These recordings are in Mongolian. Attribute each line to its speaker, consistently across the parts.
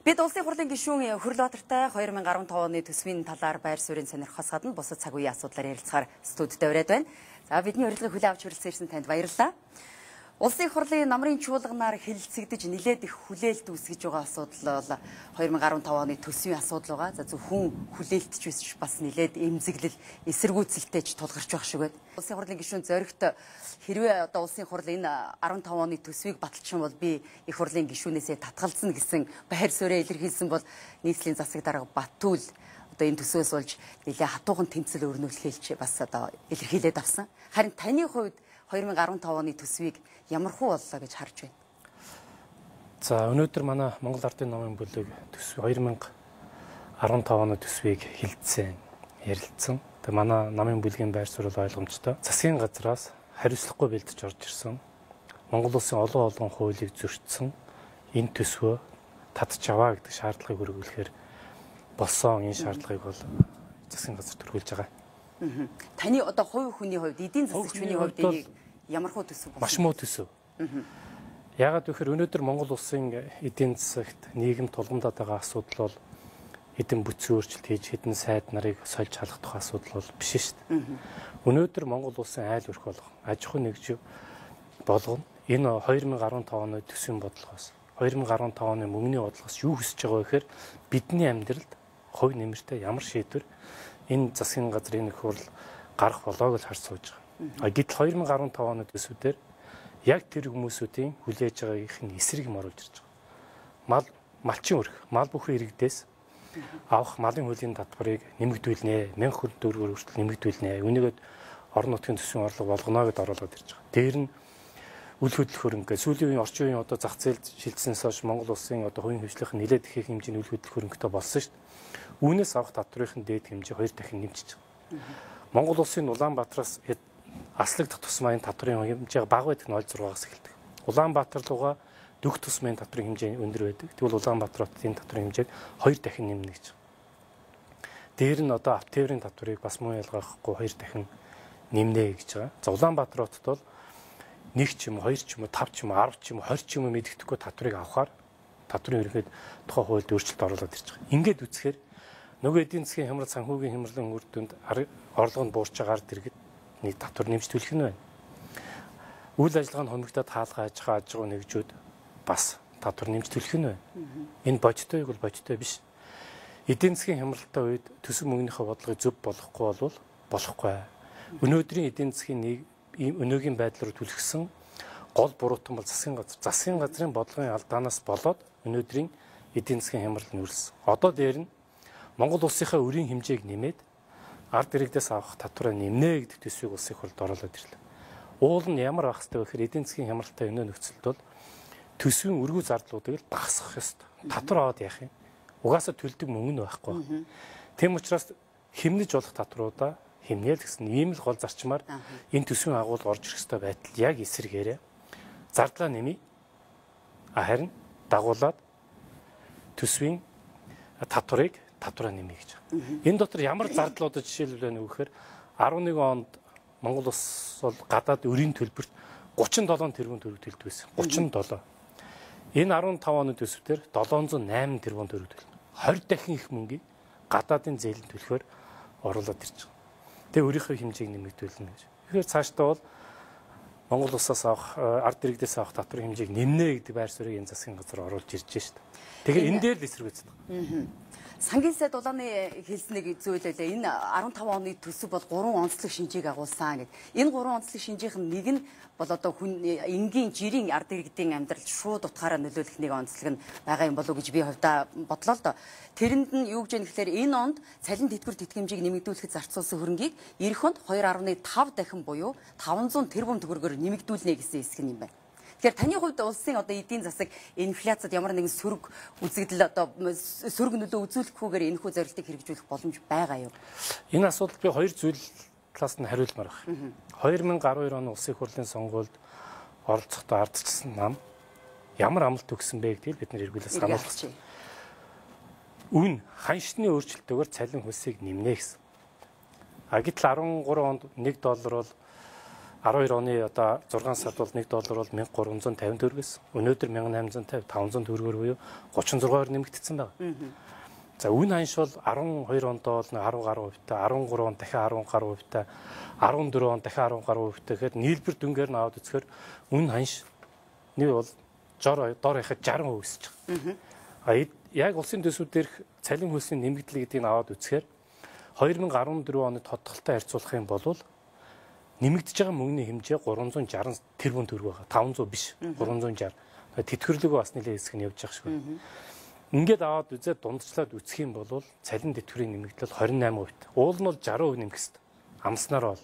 Speaker 1: Бид Улсын хурлын гишүүн Хөрөлбаатартай 2015 оны төсвийн талаар байр суурийн сонирхохоос гадна бусад цаг үеийн асуудлаар ярилцахаар студид ураад байна. За, бидний урилгыг хүлээн авч хүрэлцэн ирсэн танд баярлалаа. Улсын хурлын намрын чуулганаар хэлэлцэгдэж нилээд их хүлээлт үүсгэж байгаа асуудал бол 2015 оны төсвийн асуудал байгаа. За, зөвхөн хүлээлт ч биш, бас нилээд эмзэглэл, эсэргүүцэлтэй ч тулгарч байх шиг байна. Улсын хурлын гишүүн Зоригт хэрвээ одоо улсын хурл энэ 15 оны төсвийг баталчих юм бол би их хурлын гишүүнээсээ татгалзана гэсэн байр суурьаа илэрхийлсэн бол нийслэлийн засаг дарга Батүл одоо энэ төсвөөс болж нилээ хатуухан тэмцэл өрнүүлэхэлж бас одоо илэрхийлээд авсан. Харин таны хувьд 2015 оны төсвийг ямар хуу боллоо гэж харж байна?
Speaker 2: За, өнөөдөр манай Монгол Ардын намын бүлэг төсөв 2015 оны төсвийг хилцсэн, ярилцсан. Тэгээ манай намын бүлгийн байр суурь бол ойлгомжтой. Засгийн газраас хариуцлагагүй бэлдэж орж ирсэн. Монгол улсын олон олон хуулийг зөрчсөн энэ төсвөө татж аваа гэдэг шаардлагыг өргүүлэхээр болсон. Энэ шаардлагыг бол засгийн газар төрүүлж байгаа.
Speaker 1: Таны одоо хувь хүний хувьд, эдийн засагч хүний хувьд энийг ямар хуу төсөв болсон?
Speaker 2: Маш муу төсөв. Яагаад гэвэл өнөөдөр Монгол улсын эдийн засагт нийгэм тулгамдаад байгаа асуудал бол хэдэн бүтцийн өөрчлөлт хийж хэдэн сайд нарыг сольж халах тухай асуудал бол биш шүү дээ. Өнөөдөр Монгол улсын айл өрх болгон, аж ахуй нэгж болгон энэ 2015 оны төсвийн бодлогоос, 2015 оны мөнгөний бодлогоос юу хүсэж байгаа вэ гэхээр бидний амьдралд хувь нэмэртэй ямар шийдвэр энэ засгийн газрын их хурл гарах болоо гэж харж сууж байгаа. Гэтэл 2015 оны төсвүүдээр яг тэр хүмүүсүүдийн хүлээж байгаагийнх нь эсрэг юм оруулж ирж байгаа. Мал малчин өрх, мал бүхэн иргэдээс авах малын хуулийн татварыг нэмэгдүүлнэ, 1000 төгрөгөөр хүртэл нэмэгдүүлнэ. Үүнийгээд орон нутгийн төсвийн орлого болгоно гэдээ оруулаад ирж байгаа. Дээр нь үл хөдлөх хөрөнгө, сүүлийн үеийн орчин үеийн одоо зах зээлд шилжсэнээс хойш Монгол улсын одоо хувийн хвшлийнх нь нэлээд их хэмжээний үл хөдлөх хөрөнгөтэй болсон шүү дээ. Үүнээс авах татврын дээд хэмжээ 2 дахин нэмчихэж байгаа. Монгол улсын Улаанбаатараас аслагдах тусмаа энэ татврын хэмжээ бага байдаг нь 0.6-аас эхэлдэг. Улаанбаатар руугаа дөх тусмын татврын хэмжээ өндөр байдаг. Тэгвэл Улаанбаатар хотын татврын хэмжээг 2 дахин нэмнэ гэж. Дээр нь одоо авт тээврийн татврыг бас муу ялгаахгүй 2 дахин нэмнэ гэж байгаа. За, Улаанбаатар хотод бол 1 ч юм уу, 2 ч юм уу, 5 ч юм уу, 10 ч юм уу, 20 ч юм уу мэддэхгүй татврыг авахаар татврын ерөнхийд тухай хуульд өөрчлөлт оруулаад ирж байгаа. Ингээд үзэхээр нөгөө эдийн засгийн хямрал, санхүүгийн хямралын үр дүнд орлого нь буурч байгаа ард иргэд нэг татвар нэмж төлөх нь байна. Үйл ажиллагаа нь хомигдоод хаалга аж ахуй нэгжүүд бас татвар нэмж төлөх нь байна. Энэ бодиттой бол бодиттой биш. Эдийн засгийн хямралтай үед төсөв мөнгөнийхөө бодлогыг зөв болгохгүй бол болохгүй. Өнөөдрийн эдийн засгийн нэг өнөөгийн байдал руу түлхсэн гол буруутан бол засгийн газар. Засгийн газрын бодлогын алдаанаас болоод өнөөдрийн эдийн засгийн хямрал нүүрлсэн. Одоо дээр нь Монгол улсынхаа өрийн хэмжээг нэмээд ард иргэдээс авах татвараа нэмнэ гэдэг төсвийг улсын хурлд оруулаад ирлээ. Уул нь ямар байх ёстой вэ гэхээр эдийн засгийн хямралтай өнөө нөхцөлд бол төсвийн өргүү зардлуудыг л багасгах ёстой. Татвар аваад яах юм? Угаасаа төлдөг мөнгө нь байхгүй. Тийм учраас хэмнэж болох татваруудаа хэмнээл гэсэн ийм л гол зарчмаар энэ төсвийн агуулга орж ирэх ёстой байтал яг эсрэгээрээ зардлаа нэмье. Харин дагуулад төсвийн татварыг татвараа нэмье гэж байгаа. Энэ дотор ямар зардлууд жишээлбэл байна вэ гэхээр 11 онд Монгол улс бол гадаад өрийн төлбөрт 37 тэрбум төгрөг төлдөг байсан. 37. Энэ 15 оны төсвдөр 708 тэрбум төгрөг төлнө. 20 дахин их мөнгийг гадаадын зээлэн төлөхөөр оруулаад ирж байгаа. Тэгээ өөрийнхөө хэмжээг нэмэгдүүлнэ гэж. Тэгэхээр цаашдаа бол Монгол улсаас авах ард иргэдээс авах татварын хэмжээг нэмнэ гэдэг байр суурийг энэ засгийн газар оруулж ирж шít. Тэгэхээр энэ дээр л эсэргүүцдэг.
Speaker 1: Сангийн сайд Улааны хэлснийг зүйл байлаа. Энэ 15 оны төсөв бол 3 онцлог шинжийг агуулсан гэд. Энэ 3 онцлог шинжийнх нь нэг нь бол одоо хүн энгийн жирийн ард иргэдийн амьдралд шууд утгаараа нөлөөлөх нэг онцлог нь байгаа юм болов уу гэж би хувьдаа бодлоо л доо. Тэрэнд нь юу гэж вэ гэхээр энэ онд цалин тэтгэвэр тэтгэмжийг нэмэгдүүлэхэд зарцуулсан хөрөнгийг эх онд 2.5 дахин буюу 500 тэрбум төгрөгөөр нэмэгдүүлнэ гэсэн хэсэг нь юм байна. Тэгэхээр таны хувьд улсын одоо эдийн засаг инфляцид ямар нэгэн сөрөг үзэгдэл одоо сөрөг нөлөө үзүүлэхгүйгээр энэхүү зорилтыг хэрэгжүүлэх боломж байгаа юу?
Speaker 2: Энэ асуудал би хоёр зүйл талаас нь хариулмаар байна. 2012 оны улсын хурлын сонгуульд оролцохдоо ардчилсан нам ямар амлалт өгсөн бэ гэдгийг бид нэр эргүүлээ сануулах. Үн ханшны өөрчлөлтөөр цалин хөлсийг нэмнэ гэсэн. А гэтэл 13 онд 1 доллар бол 12 оны одоо 6 сард бол 1 доллар бол 1350 төгрөгөөс өнөөдөр 1850 500 төгрөгөөр буюу 36% нэмэгдсэн байна. За үн ханш бол 12 онд бол 10 гаруй хувьтай, 13 он дахин 10 гаруй хувьтай, 14 он дахин 10 гаруй хувьтай гэхэд нийлбэр дүнгээр нь аваад үзэхээр үн ханш нэг бол жор дор яхад 60% өсөж байгаа. А яг улсын төсөв дээрх цалин хөлсний нэмэгдэл гэдгийг аваад үзэхээр 2014 оны тодтолтой харьцуулах юм бол нэмэгдэж байгаа мөнгөний хэмжээ 360 тэрбум төгрөг байгаа. 500 биш 360. Тэтгэвэрлэгөө бас нэлээд хэсэг нь явж байгаа шиг байна. Ингээд аваад үзээд дундчлаад үзэх юм бол цалин тэтгэврийн нэмэгдэл 28%. Уул нь бол 60% нэмэх хэвээр. Амснаар бол.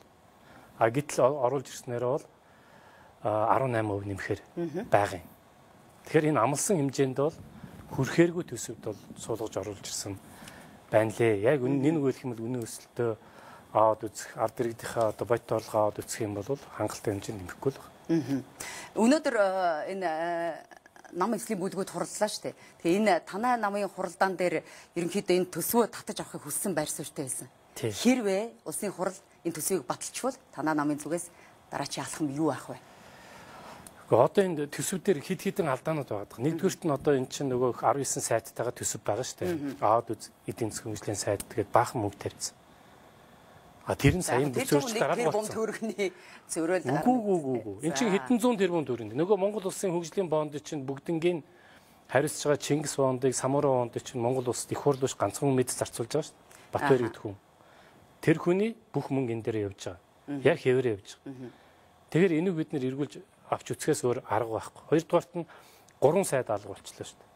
Speaker 2: А гэтэл оруулж ирснээр бол 18% нэмэхээр байгаа юм. Тэгэхээр энэ амлсан хэмжээнд бол хүрхээргүй төсөвд бол суулгаж оруулж ирсэн байна лээ. Яг энэ үг хэлэх юм бол үнийн өсөлтөө аваад үзэх, ард иргэдийнхээ одоо бодит орлогоо аваад үзэх юм бол хангалттай хэмжээнд нэмэхгүй л байна.
Speaker 1: Өнөөдөр энэ нам эвслийн бүлгүүд хурлаа шүү дээ. Тэгээ энэ танай намын хуралдаан дээр ерөнхийдөө энэ төсвөө татаж авахыг хүссэн байр суурьтай байсан. Хэрвээ улсын хурал энэ төсвийг баталчвал танай намын зүгээс дараачийн алхам юу байх вэ?
Speaker 2: Гэхдээ одоо энэ төсөв дээр хэд хэдэн алдаанууд байгаа. Нэгдүгüрт нь одоо энэ чинь нөгөө 19 сайттайгаа төсөв байгаа шүү дээ. Аваад үз эдийн засгийн хөгжлийн сайд тэгээд баахан мөнгө тавьсан. А тэр нь саяын бүцөөрч дараа нь болсон.
Speaker 1: Төгрөгийн зөрөөл
Speaker 2: үгүй. Энд чинь хэдэн зуун тэрбум төгрөг. Нөгөө Монгол улсын хөгжлийн бонд чинь бүгднгийн хариуцж байгаа Чингис бондыг, Самура бондыг чинь Монгол улсад их хурл биш ганцхан мэд зарцуулж байгаа шүү дээ. Батбаяр гэдэг хүн. Тэр хүний бүх мөнгө энэ дээр явж байгаа. Яг хэвээрээ явж байгаа. Тэгэхээр энийг бид нэр эргүүлж авч үзэхээс өөр арга байхгүй. Хоёрдугаарт нь 3 сайд алга болчихлоо шүү дээ.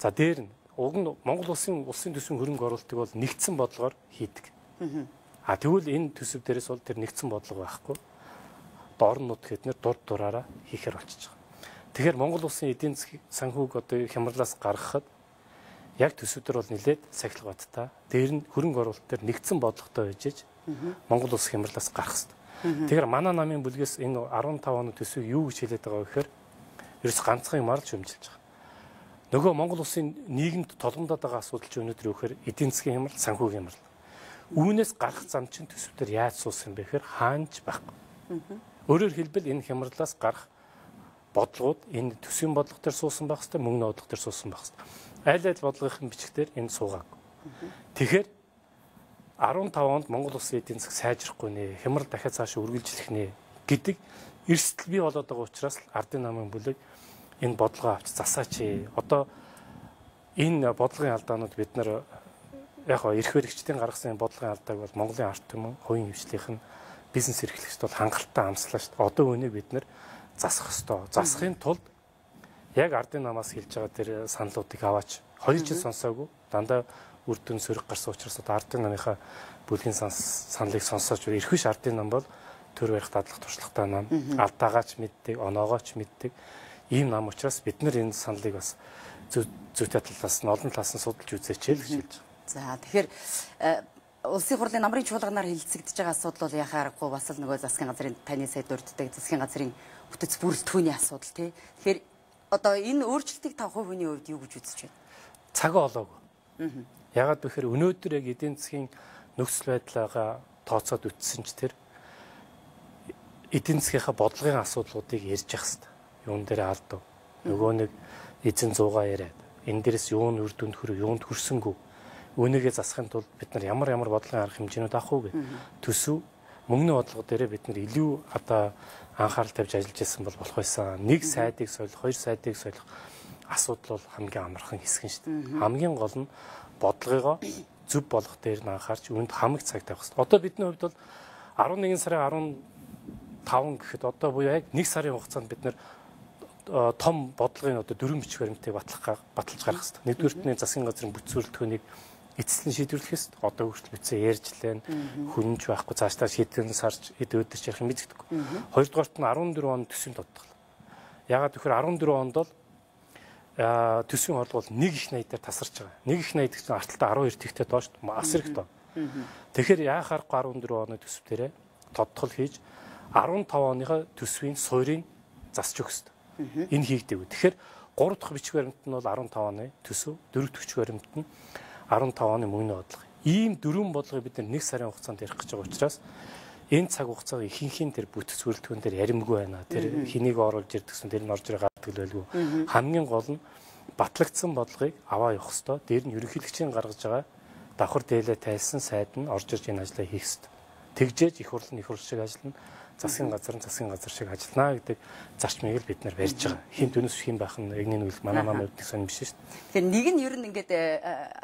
Speaker 2: За дээр нь уг нь Монгол улсын төсвийн хөрөнгө оруулалтыг бол нэгдсэн бодлогоор хийдэг. А тэгвэл энэ төсөв дээрээс бол тэр нэгдсэн бодлого байхгүй. Орон нутг хэднэр дур дураараа хийхээр болчихж байгаа. Тэгэхээр Монгол улсын эдийн засгийн санхүүг одоо хямралаас гаргахад яг төсөв дээр бол нэлээд сахилга баттай. Дээр нь хөрөнгө оруулалт дээр нэгдсэн бодлоготой байж иж Монгол улс хямралаас гарах хэрэгтэй. Тэгэхээр манай намын бүлгээс энэ 15 оны төсвийг юу гэж хэлээд байгаа вэ гэхээр ерөөс ганцхан юмар л шүүмжилж байгаа. Нөгөө Монгол улсын нийгэмд толгомдоод байгаа асуудал чинь өнөөдөр юу гэхээр эдийн засгийн хямрал, санхүүгийн хямрал. Үүнээс гарах зам чинь төсөв дээр яаж суусан бэ гэхээр хаанч байхгүй. Өөрөөр хэлбэл энэ хямралаас гарах бодлогууд энэ төсвийн бодлого дээр суусан байх хэвээр, мөнгөний бодлого дээр суусан байх хэвээр. Аль аль бодлогын бичгтэр энэ суугаагүй. Тэгэхээр 15 онд Монгол улсын эдийн засаг сайжрахгүй нэ, хямрал дахиад цааш үргэлжлэх нэ гэдэг эрсдэл бий болоод байгаа учраас ардын намын бүлэг энэ бодлогоо авч засаач. Одоо энэ бодлогын алдаанууд бид нар яг гоо эрх баригчдын гаргасан бодлогын алдааг бол Монголын ард түмэн, хувийн хвшлийнх нь бизнес эрхлэгчд бол хангалттай амслаа шүү дээ. Одоо үүнийг бид нэр засах ёстой. Засахын тулд яг ардын намаас хэлж байгаа тэр саналуудыг аваач. 2 жил сонсоогүй. Дандаа үр дүн сөрөг гарсан учраас одоо ардын намынхаа бүлгийн саналыг сонсооч. Эрх биш ардын нам бол төр барих дадлах туршлагатай нам. Алдаагаач мэддэг, оноогооч мэддэг. Ийм нам учраас бид нар энэ саналыг бас зүйтэй талаас нь олон талаас нь судалж үзээч л гэж хэлж байгаа.
Speaker 1: За тэгэхээр улсын хурлын намрын чуулганаар хэлэлцэгдэж байгаа асуудал бол яхаа аргагүй бас л нөгөө засгийн газрын таны сайд дурддаг засгийн газрын бүтэц бүрэлдэхүүний асуудал тий. Тэгэхээр одоо энэ өөрчлөлтийг та хувь хүний хувьд юу гэж үзэж байна?
Speaker 2: Цаг олоогүй. Ягаад гэвэл өнөөдөр яг эдийн засгийн нөхцөл байдлаагаа тооцоод үтсэн ч тэр эдийн засгийнхаа бодлогын асуудлуудыг ярьж явах хэрэгтэй. Юун дээр алдав. Нөгөө нэг эзэн зуугаа яриад энэ дээрээс юун үр дүнд хүрв, юунд хүрсэнгүй. Үүнийгээ засахын тулд бид нар ямар ямар бодлогын арга хэмжээнүүд авах вэ гэх төсөв мөнгөний бодлого дээрээ бид нар илүү одоо анхаарал тавьж ажиллаж байсан бол болох байсан. Нэг сайдыг солих, хоёр сайдыг солих асуудал бол хамгийн амархан хэсэг нь шүү дээ. Хамгийн гол нь бодлогыгоо зөв болгох дээр нь анхаарч үүнд хамаг цаг тавих хэрэгтэй. Одоо бидний хувьд бол 11 сарын 15 гэхэд одоо буюу яг 1 сарын хугацаанд бид нар том бодлогын одоо дөрвөн бичиг баримтыг баталж гаргах хэрэгтэй. Нэгдүгüрт нь засгийн газрын бүтц бүрэлдэхүүнийг эцэслэн шийдвэрлэх ёстой. Одоо хүртэл бүтцээ ярьж лэн хөрөнж байхгүй цаашдаа шийдвэр сарж хэд өдөрч ярих юм мэддэггүй. Хоёрдугаарт нь 14 он төсвийн тодтгол. Ягаад гэвэл 14 онд бол төсвийн орлого бол нэг их найдаар тасарч байгаа. Нэг их найд гэсэн арталтаа 12 тэгтэй доош асар их доо. Тэгэхээр яах аргагүй 14 оны төсөв дээрээ тодтгол хийж 15 оныхоо төсвийн суурийг засч өгөх ёстой. Энэ хийгдээгүй. Тэгэхээр 3 дахь бичиг баримт нь бол 15 оны төсөв, 4 дахь бичиг баримт нь 15 оны мөнгөний бодлого. Ийм дөрвөн бодлогыг бид нэг сарын хугацаанд ярих гэж байгаа учраас Энэ цаг хугацааг ихэнхийн тэр бүтэц бүрэлдэхүүн дээр яримгүй байна. Тэр хэнийг оруулж ирдгсэн тэр нь орж ирээ гардаг л байлгүй. Хамгийн гол нь батлагдсан бодлогыг аваа явах ёстой. Дээр нь ерөнхийлөгчийн гаргаж байгаа давхар дээлээ тайлсан сайд нь орж ирж энэ ажлаа хийх ёстой. Тэгжээж их хурл нь их хурл шиг ажиллана. Засгийн газар нь засгийн газар шиг ажиллана гэдэг зарчмыг л бид нар барьж байгаа. Хин дүнс хин байх нь эгний нүгэл манай нам өвдөх сонь биш шүү дээ.
Speaker 1: Тэгэхээр нэг нь ер нь ингээд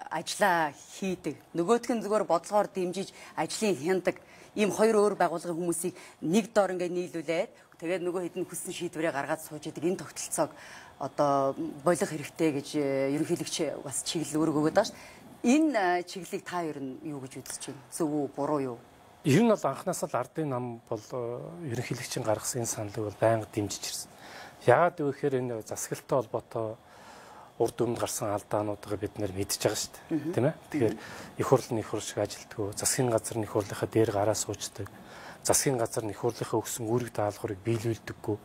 Speaker 1: ажлаа хийдэг. Нөгөөх нь зүгээр бодлогоор дэмжиж ажлын хяндаг. Ийм хоёр өөр байгууллагын хүмүүсийг нэг доор ингээд нийлүүлээд тэгээд нөгөө хэд нь хүссэн шийдвэрээ гаргаад сууж идэг энэ тогтолцоог одоо болох хэрэгтэй гэж ерөнхийлөгч бас чиглэл өөрөг өгöd байгаа шүү. Энэ чиглэлийг та ер нь юу гэж үзэж байна? Зөв үү, буруу юу?
Speaker 2: Ер нь бол анханасаа л ардын нам бол ерөнхийлөгчийн гаргасан энэ саналыг бол байнга дэмжиж ирсэн. Яагаад гэвэл энэ засаглалтай холбоотой урд өмнө гарсан алдаануудыг бид нэр мэдж байгаа шүү дээ. Тийм ээ? Тэгэхээр их хурл нь их хурл шиг ажилтгүй, засгийн газар нь их хурлынхаа дээр гараа суучдаг, засгийн газар нь их хурлынхаа өгсөн үүрэг даалгаврыг биелүүлдэггүй,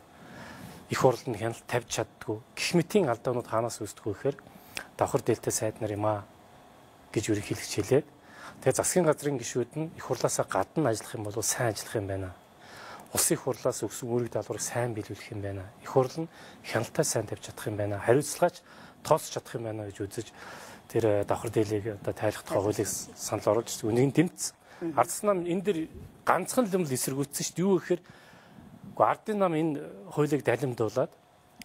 Speaker 2: их хурл нь хяналт тавьж чаддгүй. Гэх мэтийн алдаанууд хаанаас үүсдэг вэ гэхээр давхар дээлтэй сайд нар юм аа гэж ерөнхийлөгч хэлээд, тэгээ засгийн газрын гишүүд нь их хурлаасаа гадна ажиллах юм бол сайн ажиллах юм байна. Улсын их хурлаас өгсөн үүрэг даалгаврыг сайн биелүүлэх юм байна. Их хурл нь хяналтаа сайн тавьж чадах юм байна. Хариуцлагаач тооцож чадах юм байна гэж үзэж тэр давхар дээлийг одоо тайлах тухай хуулийг санал оруулж үнийг дэмжсэн. Ардсан нам энэ дэр ганцхан юм л эсэргүүцсэн шүү дээ. Юу гэхээр үгүй ардын нам энэ хуулийг далимдуулаад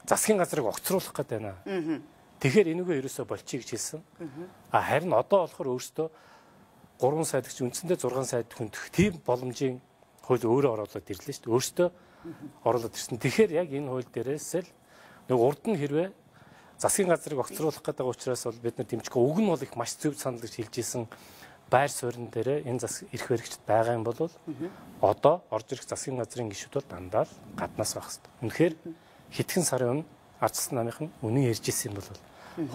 Speaker 2: засгийн газрыг огцруулах гэдэг байна. Тэгэхээр энийгээ ерөөсөө болчих гэж хэлсэн. А харин одоо болохоор өөртөө 3 сайд гэж үндсэндээ 6 сайд хүндэх тийм боломжийн хууль өөрөө оруулаад ирлээ шүү дээ. Өөртөө оруулаад ирсэн. Тэгэхээр яг энэ хууль дээрээс л нэг урд нь хэрвээ засгийн газрыг огцруулах гэдэг учраас бол бид нар дэмжихгүй. Уг нь бол их маш зөв санал гэж хэлж исэн байр суурин дээрээ энэ зас эрх баригчд байгаа юм бол одоо орж ирэх засгийн газрын гишүүд бол дандаа л гаднаас байх хэрэгтэй. Үнэхээр хэдхэн сарын өмнө ардчилсан намынх нь үнэн ярьж исэн юм бол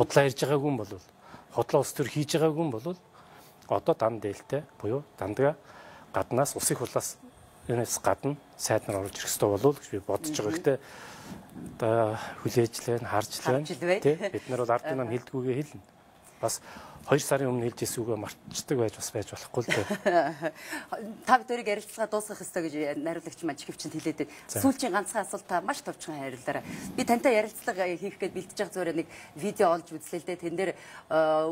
Speaker 2: худлаа ярьж байгаагүй юм бол худлаа улс төр хийж байгаагүй юм бол одоо дан дээлтэй буюу дандаа гаднаас улсын хурлаас энэс гадна сайд нар оруулж ирэх ёстой болов гэж би бодож байгаа. Гэхдээ одоо хүлээж лэн харж лэн тий бид нар бол ардын нам хэлдгүүгээ хэлнэ. Бас 2 сарын өмнө хэлж ирсэн үгээ мартчихдаг байж бас байж болохгүй л дээ.
Speaker 1: Та бүдэрийг ярилцлага дуусгах ёстой гэж найруулагч маань чихвчэнд хэлээд байна. Сүүлчийн ганцхан асуулт та маш товчхон хариулаарай. Би тантай ярилцлага хийх гээд бэлтэж байгаа зүгээр нэг видео олж үзлээ л дээ. Тэн дээр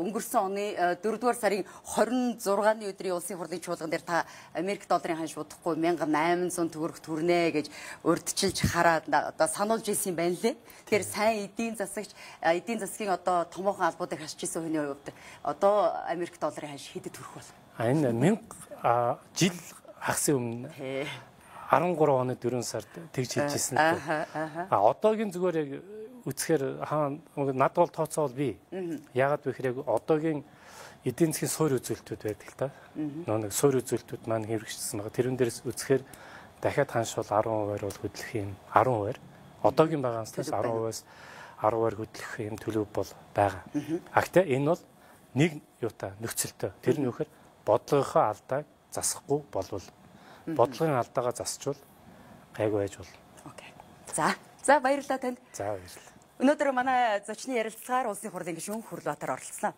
Speaker 1: өнгөрсөн оны 4-р сарын 26-ны өдрийн улсын хурлын чуулган дээр та Америк долларын ханш удахгүй 1800 төгрөг төрнэ гэж урьдчилж хараад одоо сануулж ирсэн юм байна лээ. Тэгэхээр сайн эдийн засагч эдийн засгийн одоо томоохон албуудыг хасч исэн хүний хувьд одоо Америк долларын ханш хэдэд төрөх бол?
Speaker 2: Энэ 1000 жил хагасын өмнө 13 оны 4 сард тэгж хэлж ирсэн л дээ. А одоогийн зүгээр яг үзэхээр над бол тооцоо бол бий. Яагаад вэ гэхээр яг одоогийн эдийн засгийн суурь үзүүлэлтүүд байдаг л та. Нөө нэг суурь үзүүлэлтүүд маань хэрэгжсэн байгаа. Тэрэн дээрээс үзэхээр дахиад ханш бол 10% бол хөдлөх юм 10%. Одоогийн байгаа анснаас 10%-аас 10% хөдлөх юм төлөв бол байгаа. А гэхдээ энэ бол нэг юутай нөхцөлтэй. Тэр нь юу гэхээр бодлогынхоо алдааг засахгүй болвол бодлогын алдаагаа засчвал гайгүй байж болно.
Speaker 1: Окей. За баярлалаа танд.
Speaker 2: За баярлалаа.
Speaker 1: Өнөөдөр манай зочны ярилцлагаар улсын хурлын гишүүн Хүрлбаатар оролцлоо.